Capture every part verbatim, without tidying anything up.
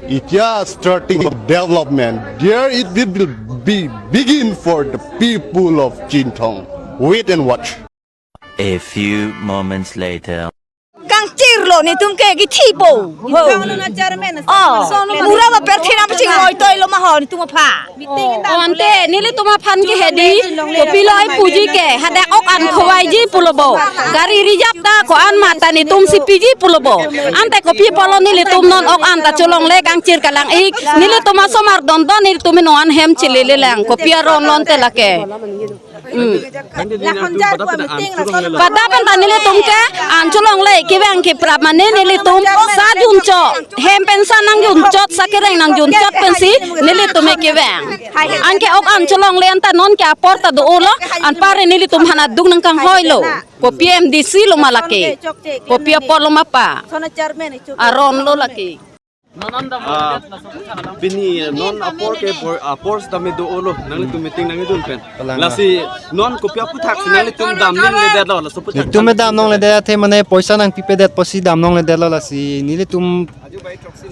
It is starting of development. There it will be begin for the people of Chinthong. Wait and watch. A few moments later. Kangchirlo netum ke kithi po. Ho. Oh, mura ba perthina paching oi toi lo ma ho netum apha. Oh, ante nelitum aphan ke hedi, kopilo ai puji ke, hadak ok an khovaiji pulo bo. Gari reserve ta ko-an mata netum si piji pulo bo. Ante kopi apotlo nelitum non ok an ta cholongle kangchir kalang ik, nelitum asomar dondon nelitum non an hem chelele lang, kopi aron non te lake. Hmm. Pada pen ta nelitum ke an cholongle kevang ke prap mane nelitum sa junchot, hem pen sa nangjunchot, sa kereng nangjunchot pensi nelitum ke kevang. Anke ok an cholongle anta non ke apor ta do-olo, anpar nelitum aphan aduk nangkanghoilo. Kopi M D C lo ma lake. Kopi apotlo ma pa. Aron lo lake. Ah, pini non apor ke por, apor sitame do-olo, nanglitum meeting nangkedun pen. Kalang. Lasi non kopi aphuthak si nanglitum damlongledetlo, laso aphuthak. Netum dam nangledet athe mane poisa nangpipedet pusi dam nangledetlo, lasi nelitum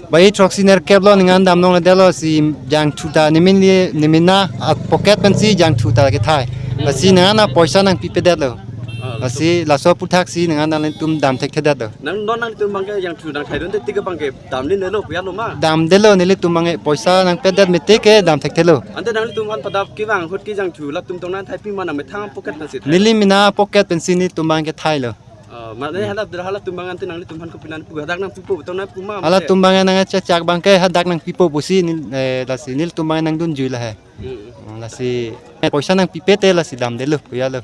bai throksi nerkep lo ningan dam nangledetlo, si jangthu ta nemin li, nemina a pocket pensi jangthu ta kethai. Lasi ningan a poisa nangpipedetlo. Ah, lasi laso aphuthak si ningan nanglitum dam thekthedetlo. Nang non nanglitum abang ke jangthu nangthaidunde tik abang ke damlelo, puya lo ma? Damdelo, nelitum abang ke poisa nangpedet mete ke dam thekthelo. Ante nanglitum aphan pada kevang ahut ke jangthu latum tong nangthai pima nangmethang pocket pensi thai? Neli mina pocket pensi netum abang ke thailo. Ah, mane hala, halatum abang ante nanglitum aphan kopi nangpu, hadak nangpipo tong nangpu ma? Halatum abang nangchechak abang ke hadak nangpipo pusi nel, eh, lasi nelitum abang nangdunjui lahai. Hmm. Hmm, lasi, eh, poisa nangpipe te lasi damdelo, puya lo.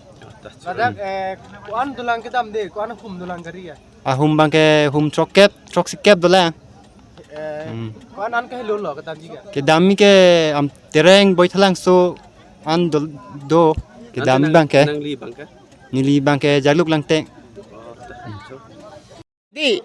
Ladak, eh, ko-an dolang kedamde, ko-an ahum dolang gari ya? Ahum abang ke hum throkkep, throksikep dolang. Eh, hmm. Ko-an an kahelo lo kedamji ke? Kedamji ke, am, Tereng Boithalangso an do, do kedam. Ante nang, abang ke? Nangli abang ke? Neli abang ke Jaluk Langteng. Oh, ta. Di,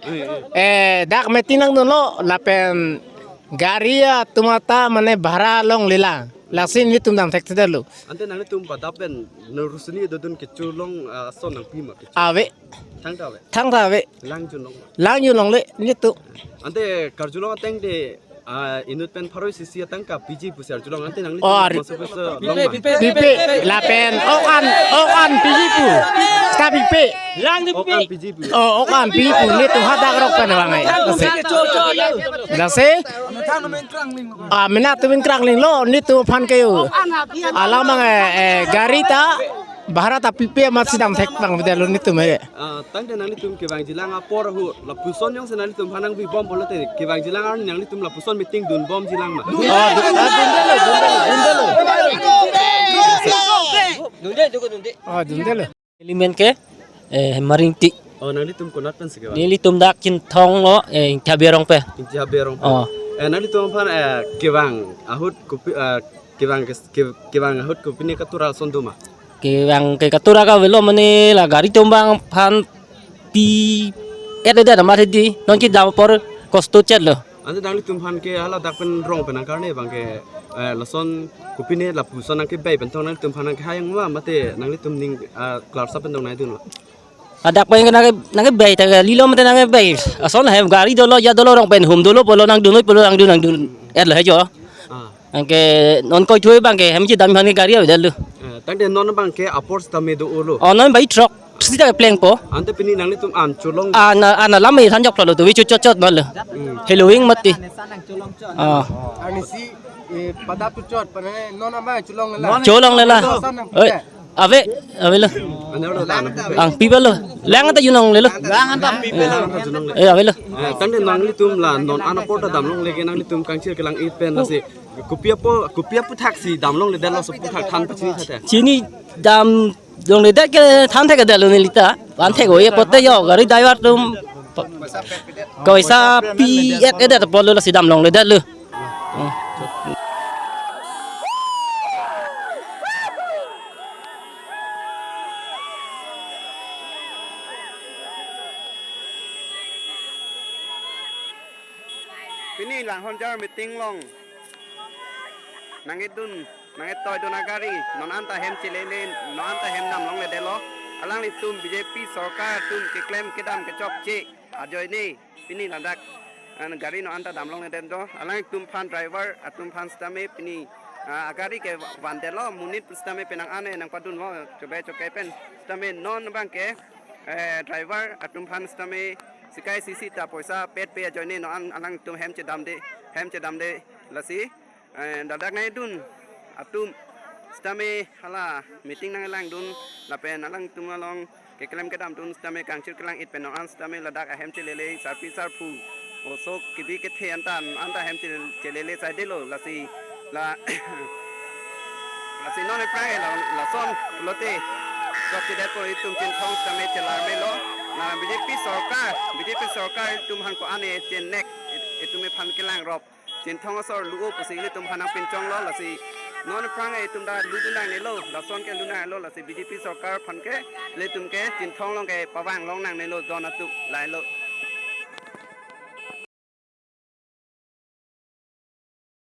eh, dak meeting nangdunlo, lapen gari atum ata mane bhara longlelang. Lasi nelitum dam thekthedetlo. Ante nanglitum pada pen nang Rusuni dodun kecholong, ah, ason nangpi ma kecho? Ave. Thangta ave? Thangta ave. Langjun long? Langjun longle, nelitum. Ante karjulong ateng de, ah, inut pen pharo isi isi atangka piji pusi arjulong, ante nanglitum, oh, ar- masuk ke se long ma? Pipe, lapen ok an, ok an piji pu. Sta pipe. Lang di pipe. Ok an piji pu. Oh, ok an piji pu, nelitum hadak rok pen abang ai. Lasi. Lasi. Ah, mina tumin krangling lo, nelitum aphan ke yo. Alang abang, eh, eh, gari ta, bhara ta pipe amat si dam thek abang bidalo nelitum he. Ah, tangte nanglitum kevangjilang apor ahut, lapuson jongsi nanglitum aphan nangpi bom pulote, kevangjilang arni nanglitum lapuson meeting dunbomjilang ma? Oh, dun, ah, dundelo, dundelo, dundelo. Dundelo, dundelo. Oh, dundelo. Neli men ke, eh, Hemari Ingti. Oh, nanglitum konat pensi kevang? Nelitum dak Chinthong lo, eh, Ingti Habe arong pen. Ingti Habe arong pen. Oh. Eh, nanglitum aphan, eh, kevang ahut kopi, eh, kevang kes-, ke-, kevang ahut kopine katura ason do ma? Kevang ke katura ke avelo mane la gari atum abang aphan pi-et-edet amat hedi, non kedam apor kosto chet lo. Ante nanglitum aphan ke hala dak pen rong pen nangkarne abang ke, eh, lason kopine lapuson nangkebei pen tong nanglitum aphan nangkehai ma, mate nanglitum ning, ah, klarsa pen tong nangdun ma? Hadak pen ke nangke, nangkebei ta ke lilo mate nangkebei. Ason hem gari dolo, ya dolo rong pen hum dolo pulo nangdun noi pulo nangdun nangdun-etlo he jo. Ah. Anke non koi thui abang ke hem chedam aphan ke gari avedetlo. Eh, tangte non abang ke apor sitame do-olo. Oh, non bai throk sita keplengpo. Ante pini nanglitum an cholong. Ana, ana lam me thanjok lo tu vi chuchot chot non lo. Hmm. Heloving mati. Ah. Arnisi, eh, pada chuchot, pada non abang cholonglela. Cholonglela. Oi, ave, avelo. Ane udah tahan. Ang pipe lo. Lang ta junonglelo. Lang ta pipe lo. Eh, avelo. Eh, tangte nanglitum la non an apor ta damlongle ke nanglitum kangchir kelang-ik pen lasi. Kopi apo, kopi aphuthak si damlongledetlo, laso aphuthak than pachini thate? Chini damlongledet ke than thekthedetlo neli ta. Van thek oi pote yo, gari driver atum pa-, poisa pi-et-edet apotlo lasi damlongledetlo. Pini Langhonjar meeting along nangkedun, nangketoidun agari, non anta hem chelele, non anta hem damlongledetlo. Alanglitum B J P sorkar atum keklem kedam kechokche ajoine pini ladak an gari non anta damlongledet do. Alangtum aphan driver atum aphan sitame pini, ah, agari ke vandetlo, monit sitame penang an nangpadunlo, chobe choke pen sitame non abangke, eh, driver atum aphan sitame sikai sisi ta poisa petpe ajoine non an alangtum hem chedamde, hem chedamde lasi, eh, ladak nangdun atum sitame hala meeting nanglangdun lapen alangtum along keklem kedamdun sitame kangchir kelang-it pen non an sitame ladak ahem chelele sarpi sarpo oso kebi kethe anta anta hem chel-, chelele saidelo lasi la lasi non aphrang la lason lote chokchedetpo itum Chinthong sitame chelar melo. Na B J P sorkar, B J P sorkar itum aphan ko-an chenek, itum aphan kelangrop Chinthong asor lu-o pusi ilitum aphan nangpinchonglo lasi non aphrang itum ta ludun nangnelo, lason ke lu nangnelo lasi B J P sorkar aphan ke ilitum ke Chinthong along ke pavang long nangnelo don atum lailo.